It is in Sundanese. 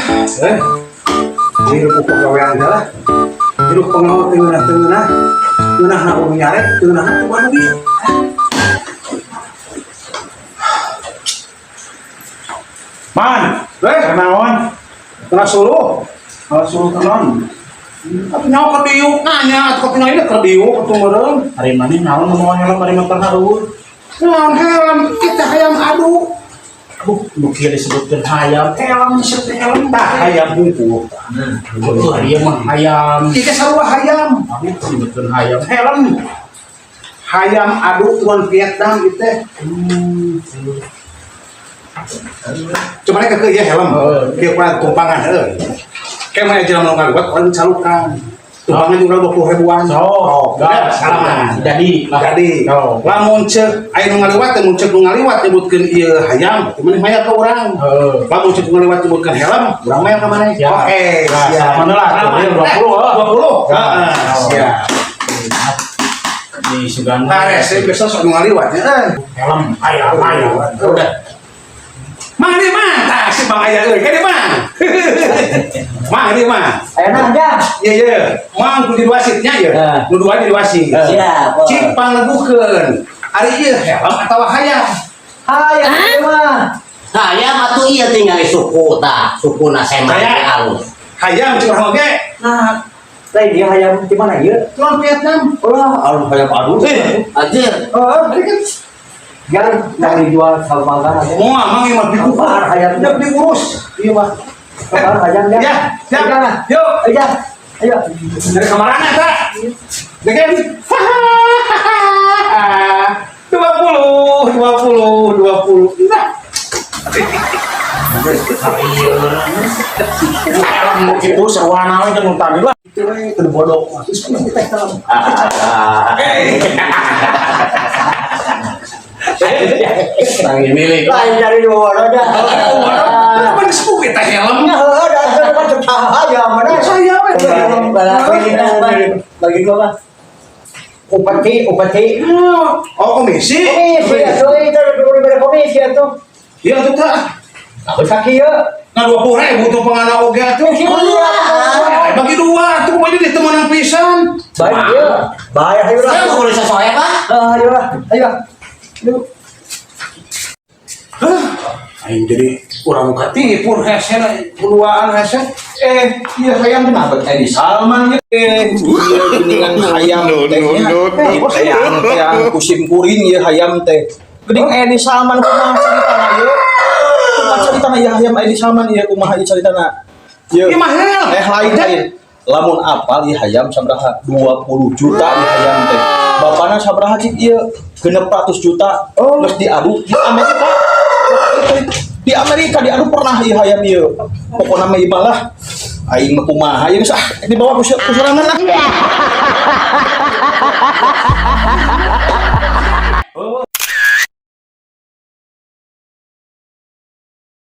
Eh, hirup ku pagawean teh lah. Hirup pangawa teu ngeunah teu ngeunah. Ngeunah na kudu nyarek, teu ngeunah teu kudu duit. Man, Eh, naon? Kena suluh. Kalau suruh naon? Atuh nyawa keur diuk nanya, atuh katingali keur diuk atuh meureun. Hari mana naon mau helm hari motor haur? Naon helm, kita hayam adu. Aduh, nu kieu disebutkeun hayam, helm disebut helm Tah hayam bungkul. Tuh, ieu mah hayam. Kita sarua hayam. Aduh, disebutkeun hayam, helm. Hayam adu tuan Vietnam gitu teh. Coba ke ya helm. Kieu kurang tumpangan heuh. Kayak mana jalan mau ngaliwat orang calukan. Tumpangan juga 20 ribuan. Oh, gas, salaman. Jadi lah. Jadi, Oh. lamun ceuk aya nu ngaliwat teh, mun ceuk nu ngaliwat nyebutkeun ieu hayam, berarti maneh mayar ka urang. Heeh. Lamun ceuk nu ngaliwat nyebutkeun helm, urang mayar ka maneh. Siap. Oke, Nah, siap. salaman lah. Salaman. 20, oh. 20. Ya. Heeh, siap. Di Suganda. Tares, besok sok nu ngaliwat nya. Eh. Helm, hayam, hayam. Udah. Mang di mang, tah si Bang aya euy, kene mang. Mang di mang. Ayo aja. Iya iya, mang kudu jadi wasitnya ya. Eh. Nu dua jadi wasit. Siap. Cik panglebukeun. Ari ieu helm atawa hayam? Hayam ieu mah. Hayam atuh ieu tinggal suku tah, sukuna seman Saya. Halus. Hayam cik urang oge. Nah, lain dia hayam di mana ieu? Tuan Vietnam. Ulah, alus hayam adu. Eh, Anjir. Heeh, tadi kan jangan dari jual sama kan aja. mau mang ieu mah Kabar hayam. Udah diurus. Iya mah. Kabar hayam ya. Ya, siap. Ayo, lah. Yuk, Ayo. Ayo. dari kamarana ta. Dengan 20, 20, 20. Nah. Helm nu kitu sarwana we jeung nu tadi lah. Itu we kudu bodoh. Terus kita helm. Tangi milik. Lain dari dua aja. Kenapa disebut kita helm? Ya, heeh, dah kan cek hayam mana. Saya we. Bagi dua mah. Upeti, upeti. Oh, komisi. Komisi atuh itu diberi komisi atuh. Iya tuh tah. Kaki ya. Nah 20 ribu tuh pengana oge atuh. Iya. Bagi dua tuh kumaha jadi teu meunang pisan. Baik ya. Baik ayo lah. Saya mau sesuai apa? Ah, ayo lah. Ayo. Yuk. Hah, aing jadi urang katipur hese keduaan hese. Eh, iya hayam kenapa? Eh, di Salman ya. Eh, iya geningan hayam teh nya. Teang teang kusim kuring ya hayam teh. Geuning eh di Salman kumaha caritana ieu? Kumaha caritana ieu hayam eh di Salman ieu kumaha ieu caritana? Ieu. Ieu mah helm. Eh lain lain. Lamun apal ieu hayam sabaraha 20 juta ieu hayam teh. Bapana sabaraha cik ieu? 600 juta. Geus diadu di Amerika. Di Amerika diadu pernah ieu hayam ieu. Pokona mah ieu mah lah. Aing mah kumaha ieu geus ah dibawa ku sorangan lah.